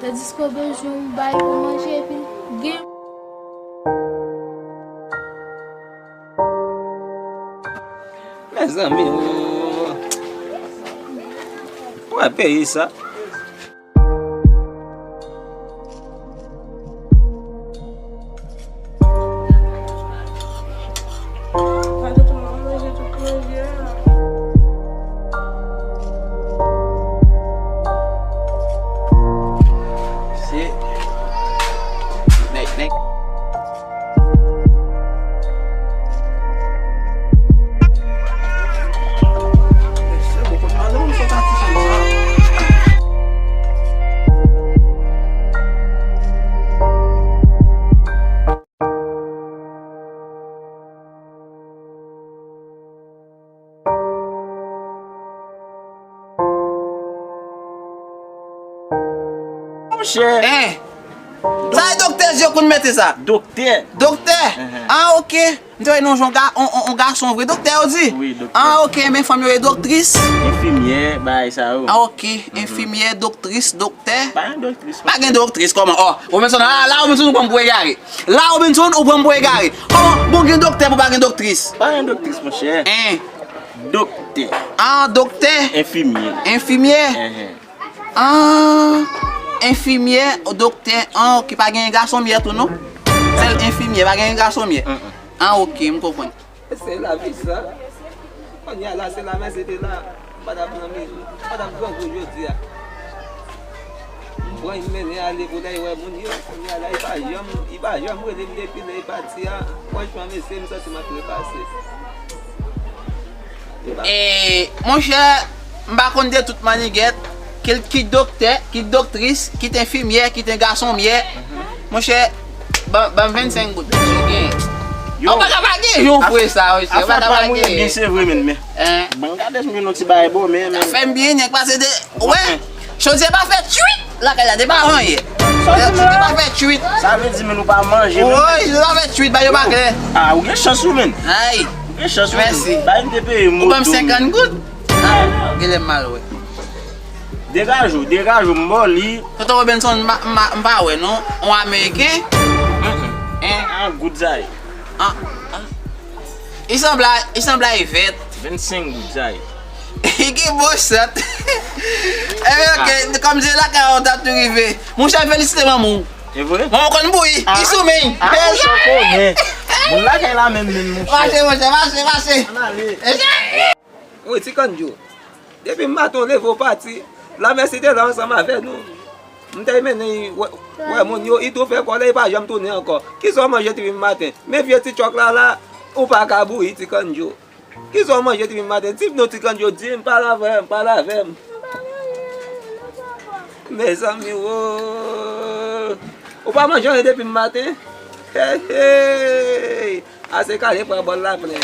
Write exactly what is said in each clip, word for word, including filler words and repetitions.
Disko bezwen yon bagay pou manje epi gen. Mezanmi, oh. Wè peyi sa. Shit. Nèk, nèk. Monchè. Hein? Sa e doktè je konn mete sa? Doktè. Doktè? Mhm. Ah, ok. M te wè non jan on ga-, on, on, on gason vre. Doktè yo di? Wi, doktè. Ah, ok. Men fanm yo e doktris. Enfimyè, bagay sa yo. Ah, ok. Mhm. Enfimyè, doktris, doktè. Pa gen doktris. Pa gen doktris, kòman? Oh, Robinson, la, la, Robinson, ou pran m pou egare. La, Robinson, ou pran m pou egare. Kòman? Bon, gen doktè pou pa gen doktris. Pa gen doktris, monchè. Hein? Doktè. Ah, doktè. Enfimyè. Enfimyè. Enhen. Ah, enfimyè, doktè, ah, ok, pa gen gasonmyè tou, non? Sèl enfimyè, pa gen gasonmyè. Mm, mm. Ah, ok, m konprann. Se lavi sa. Kounye a la, se la, men se te la. M pa t ap nan mizou. M pa t ap grangou jodi a. M pran, m mennen ale pou l al wè moun yo. Kounye a la, li pa janm, li pa janm rele m depi lè li pati a. Franchman, mesye, m santi m ap trepase. E, monchè, m pa konn de tout mannigèt, kit, kit doktè, kit doktris, kit enfimyè, kit en gasonmyè. Monchè, ban, ban m vennsenk goud. Si w gen. Yo. Ou pa ka pa gen yon fre sa, monchè. Ou pa ka pa gen. Byen, se vre, men, men. Hein? Ban m gade si m jwenn yon ti bagay bon, men, men. Fè m byen, nèg pase de, wè. Chodyè pa fè tchuit lakay la, te pa vann yè. Chodyè pa fè tchuit. Sa vle di, men nou pa manje, men. Woy, chodyè pa fè tchuit, bagay yo pa klè. Ah, ou gen chans, ou, men. Ay. Ou gen chans, ou, men. Mèsi. Bay m te peye moto. Ou ban m senkant goud? Ah, genlè m mal wè. Degaje w, degaje w, m ba w li. Tonton Robinson, m pa, m pa, m pa wè, non. On Ameriken? Hein? An goud sa ye. Ah, ah. Li sanble, li sanble a vèt. Vennsenk goud sa ye. Li gen bon sant. Ebyen, ok, kòm se lakay ou t ap tou rive. Monchè, felisite manman w. E vre? Manman w konn bouyi, li sou men. Ah, monchè, konnen. Moun lakay la menm, menm, monchè. Mache, monchè, mache, mache. Ann ale. Wi, Ti Kandjo. Depi maten w leve w pati, Lamèsi te la ansanm avè nou. M te mennen l wè, wè moun yo, li tou fè kòlè, li pa janm tounen ankò. Kisa w manje depi maten? Men vye ti tchòk la la, ou pa ka bouyi, Ti Kandjo. Kisa w manje depi maten? Di m non, Ti Kandjo, di m, pale avè m, pale avè m. Mezanmi, wo. Ou pa manje anyen depi maten? Hey, hey. Ase kale pran bòl la plen.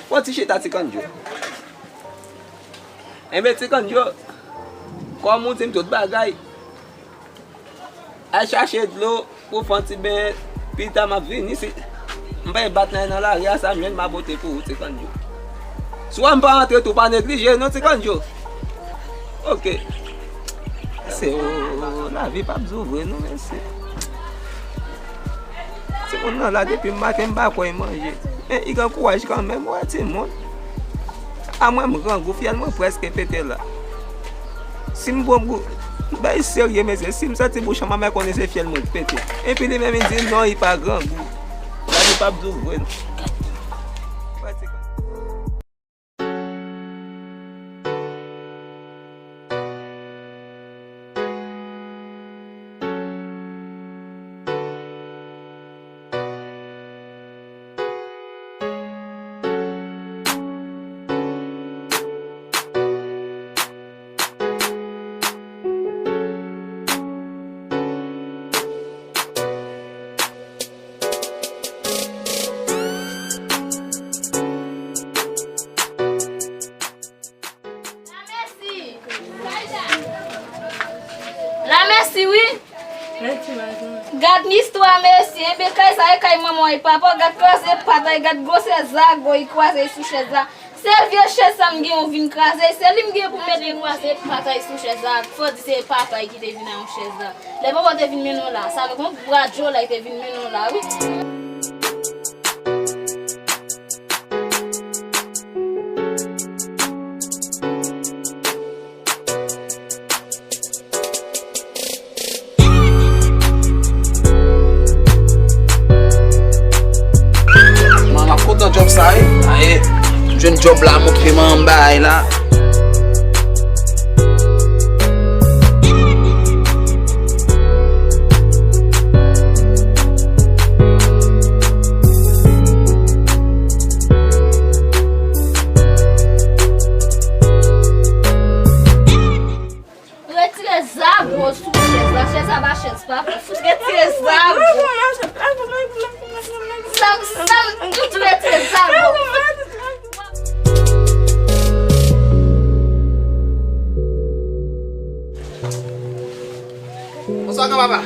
Fò ti chita, Ti Kandjo. Enben, Ti Kandjo, kòm ou di m tout bagay, al chache dlo pou fè yon ti benyen, pita m ap vini. Si m pa bat nan, nan lari a, sa m jwenn m a pote pou ou, Ti Kandjo. Swa m pa antre tou, pa neglije non, Ti Kandjo. Ok. Se, o, o, o, lavi p ap di w vre non, mesye. Timoun nan la depi maten, m pa kwè l manje. Men li gen kouraj kanmenm, wè timoun. A mwen m grangou, fyèl mwen prèske pete la. Si m bon gou, bay serye mesye, si m santi bouch an, m a konnen se fyèl mwen k pete. Epi li menm li di non, li pa grangou. Lavi p ap di w vre non. Wè ti Lamèsi. Lamèsi, wi. Gad istwa, mesye. Enben, kay sa e kay manman e papa. Gad kraze patay, gad gwosè zago li kraze sou chèz la. Se vye chèz sa m gen ou vin kraze, se li m gen pou mete kraze patay sou chèz la. Fò di se patay ki te vin ak chèz la. Lè papa te vin mennen w la, sa vle gon bra djolay te vin mennen w la, wi. Man, m ap kontan djòb sa, wi. Aye, m jwenn djòb la, m okipe man, m bay la. Retire zago sou chèz la, chèz la pa chèz papa. Fout retire zago. Sa, sa, tout retire zago. Bonswa, granpapa.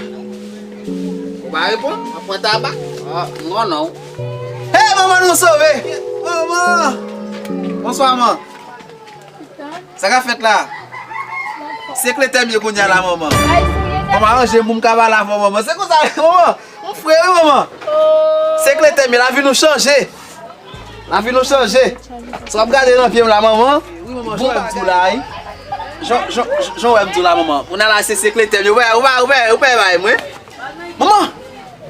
Ou pa reponn? Mwen pran tabak. Ah, non, non. Hey, manman, nou sove! Manman! Bonswa, man. Sa k ap fèt la? Se klete m ye kounye a la, manman. Manman, aranje m pou m ka pale avè w, manman. Se konsa, manman. M fre, wi, manman. Se klete m ye, lavi nou chanje. Lavi nou chanje. Sa w ap gade nan pye m la, manman. Bon bagay la, wi. Jan, jan, jan w wè m di w la, manman. Kounye a la, se, se klete m ye. Ou pa, ou pa, ou pa, ou pa bay mwen. Manman,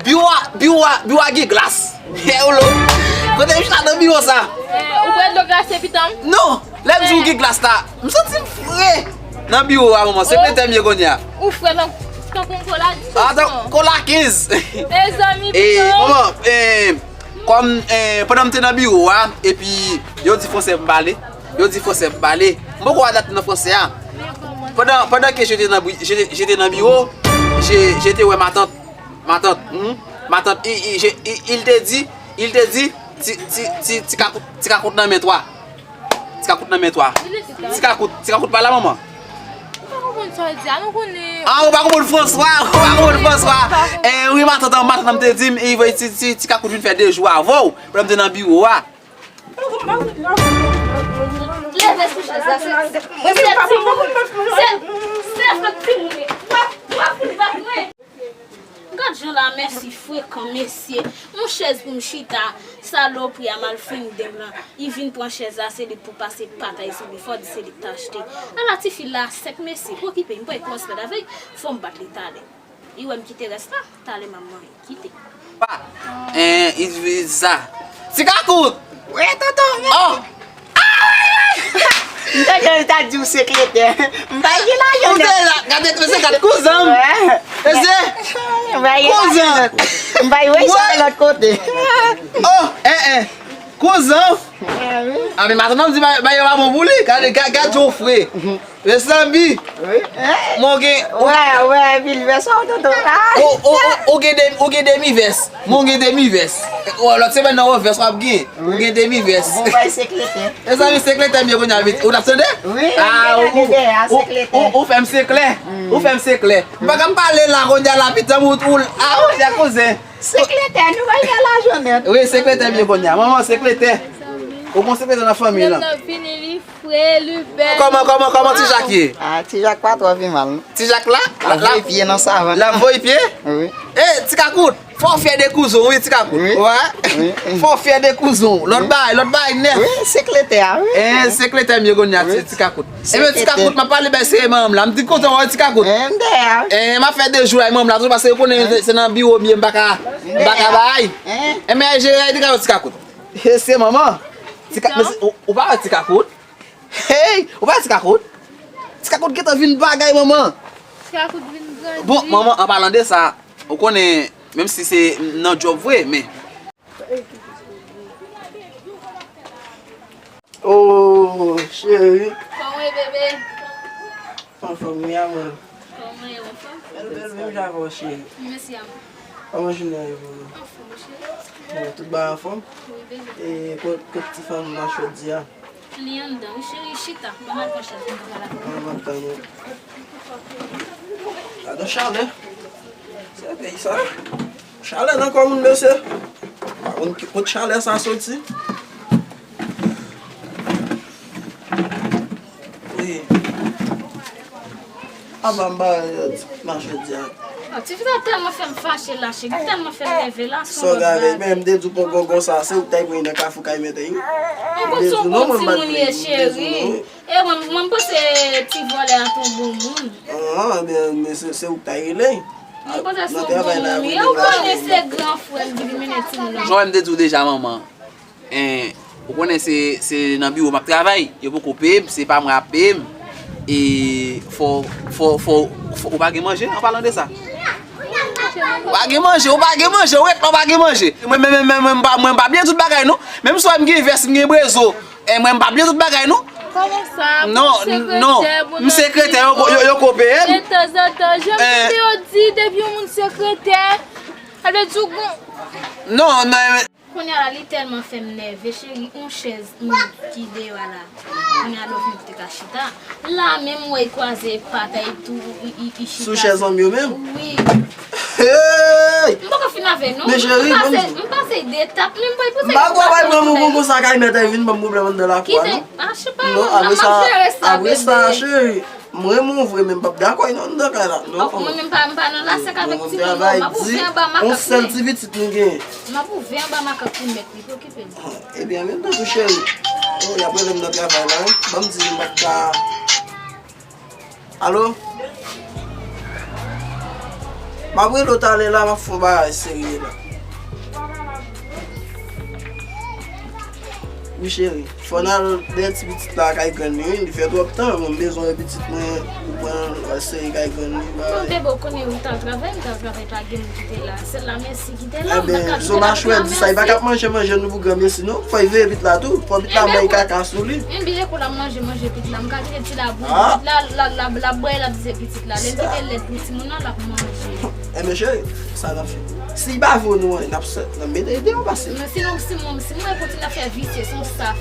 biwo a, biwo a, biwo a gen glas. Hello. Kote m chita nan biwo sa? Eh, ou bwè dlo glase, pitit mwen? Non, lè m di w gen glas la, m santi m fre. Nan biwo a, manman, se klete m ye kounye a. Ou fre nan, tankou yon kola dis. Ah, tan-, kola kenz. Mezanmi, pitit mwen. Manman, eh, kòm, eh, pandan m te nan biwo a, epi yo di fransè m pale, yo di fransè m pale. M poko wè dat nan fransè a. Pendant, pendant que j'étais dans, j'étais, j'étais dans le bureau, j'ai, j'étais ouais ma tante, ma tante, hmm, ma tante, il, il, j'ai, il, il te dit, il te dit, ti, ti, ti, ti kakout, ti kakout nan men twa. Ti kakout nan men twa. Ti kakout, ti kakout pa la, manman. Ou pa konprann sa w di a, nou konnen. Ah, ou pa konprann Franswa, ou pa konprann Franswa. Eh, wi, ma tante, ma tante m te di m, i voye ti, ti, ti kakout vin fè de jou avè w, pandan m te nan biwo a. Leve sou chèz la, se, se, se timoun. Se, se fòk timoun. W ap, w ap vin bat mwen. Gad jan lamèsi frekan, mesye. Yon chèz pou m chita. Salopri a, malfrendeng lan. Li vin pran chèz la, se li pou pase patay sou li. Fò di se li k t achte. Ala tifi la sèk, mesye. Okipe m, pa gen kòmans pèd avè l. Fò m bat li talè. Li wè m kite rès la, talè m ap manyen. Kite. Pa. En, i di sa. Ti kakout! Wi, tonton, men. Oh! M tande l ta di w se klete. M bay li lajan nèt. Koute la, gade, mesye, gade kouzan m. Mesye, kouzan. M bay wè sa lòt kote. Oh, en, en. Kouzan. Ah, men matant nan di bay, bay yo pa bon pou li. Gade, gade, gade jan w fre. Mezanmi. Wi. Mwen gen, wè, wè, vil vès ou, tonton. Ou, ou, ou, ou gen de, ou gen demi vès. Mwen gen demi vès. Lòt semèn nan, wè, vès w ap gen. Ou gen demi vès. Bon, bay se klete. Mezanmi, se klete m ye kounye a, ou t ap tande? Wi, ou, ou fè m se klè. Ou fè m se klè. M pa ka m pale la kounye a la, pitit mwen, ou, ou, ah, ou, se kouzen. Se klete, nou bay fè lajan nèt. Wi, se klete m ye kounye a. Manman, se klete. Ou gon se klete nan fanmi lan. Lè m nan vini, li fre, li bèl. Kòman, kòman, kòman ti Jak ye? Ah, ti Jak pa twò pi mal, non. Ti Jak la? L ap voye pye nan savann. L ap voye pye? Wi. Eh, ti kakout, fò w fyè de kouzen w, wi, ti kakout. Wi. Wè. Wi, wi. Fò w fyè de kouzen w. Lòt bagay, lòt bagay nèf. Wi, se klete a, wi. Eh, se klete m ye kounye a, ti, ti kakout. Ebyen, ti kakout, m ap pale bay sere manman m la. M di kontan wè ti kakout. Eh, m dèyè a, wi. Eh, m ap fè de jou la, manman m la, tou paske yo konnen se nan biwo m ye, m pa ka, m pa ka bay. Ebyen, jere a, ti kakout. He, se manman. Ti ka-, mesye, ou, ou pa wè ti kakout? Hey, ou pa wè ti kakout? Ti kakout gentan vin bagay, manman. Ti kakout vin grandi. Bon, manman, an palan de sa, ou konnen, menm si se nan djòb vre, men. Oh, cheri. Kòman w ye, bebe? Anfòm, wi, amou. Kòman w ye, anfòm? Bèl, bèl, menm jan avè w, cheri. Mèsi, amou. Kòman jounen an ye pou ou? Anfòm, cheri. Bon, tout bagay anfòm? Wi, bebe. E kot, kot ti fanm nan jodi a? Li anndan, wi, cheri, chita. Ban m al pran chèz mwen, papa la. An, m ap tann ou. Gade chalè. Se peyi sa. Chalè nan kò moun, mesye. Pa konn ki kot chalè sa soti. Wi. Apa m pa wè ti mache di a. Ah, ti fi sa tèlman fè m fache la, cheri. Tèlman fè m nève la, se yon lòt bagay. Men m te di w poko konsa, se ou k t al pran nan kafou kay mèt wi. Mwen konn se yon bon timoun ye, cheri. E mwen, mwen m panse ti vòlè a te yon bon moun. Ah, men, men se, se ou k t al rele. Mwen panse se yon bon moun ye. Ou konnen se gran frè m ki vin mennen timoun nan. Jan m te di w deja, manman. En, ou konnen se, se nan biwo m ap travay, yo poko peye m, se pa mwen ap peye m. E fò, fò, fò, fò, ou pa gen manje, an palan de sa. Ou pa gen manje, ou pa gen manje, ou ret la, ou pa gen manje. Mwen, mwen, mwen, mwen, mwen, m pa, mwen, m pa bliye tout bagay, non. Menm si w wè m gen vès, m gen brezo, e mwen, m pa bliye tout bagay, non. Kòman sa? Non, non. M sekretè, yo, yo, yo ko peye m. E tanzantan, jan m tande yo di, depi yon moun sekretè, sa vle di w gon. Non, non, Kounye a la, li tèlman fè m nève, cheri, yon chèz imid ki deyò a la. Kounye a la, w vin kote ka chita. La menm, m wè l kwaze patay tou, li, li, li chita. Sou chèz an m yo menm? Wi. Hey! M poko fin avè nou. Men cheri, m pase, m pase de etap, men m pa pase de etap. M pa kwè w pral pran moun konsa kay mèt vin ban m pwoblèm anndan lakou a, non. Kite, ah, je sais pas, non, apre sa, apre sa, cheri. M renmen w vre, men m p ap dakò non anndan kay la. Non. Mwen menm pa, m pa nan lasèk avèk timoun non. M ap ouvè anba makak mwen. On sèl ti pitit nou genyen. M ap ouvè anba makak pou mèt li, pa okipe m. Ebyen, an menm tan tou, cheri. Oh, y ap rele m nan travay la, wi. Ban m di m p ap ka. Alo? M ap rele w talè la, m ap fè yon bagay serye la. Wi, cheri. Fò n al dèyè ti pitit la kay grann li, wi. Li fè twòp tan, mwen bezwen wè pitit mwen, ou pran l, al sere kay grann li, bagay. Bon, bebe, ou konnen ou t al travay, m t al travay, pa gen moun ki te la. Sèl la, mèsi ki te la, m pa ka kite l ap granmesi. Ebyen, so machwè di sa, li pa ka ap manje manje nou pou granmesi, non. Fò l veye pitit la tou, fò pitit la bay kaka sou li. Ebyen, kou, m bliye kou l ap manje manje pitit la, m ka kite ti labou, pitit la, l ap, l ap, l ap bwè, l ap dize pitit la. Lè l kite lèt pou timoun nan, l ap manje. Ebyen, cheri, sa n ap fè? Si l pa voye nou anyen, n ap sot, n ap mete l deyò pase. Men si nou, si mwen, si mwen kontinye ap fè visye, se yon sa.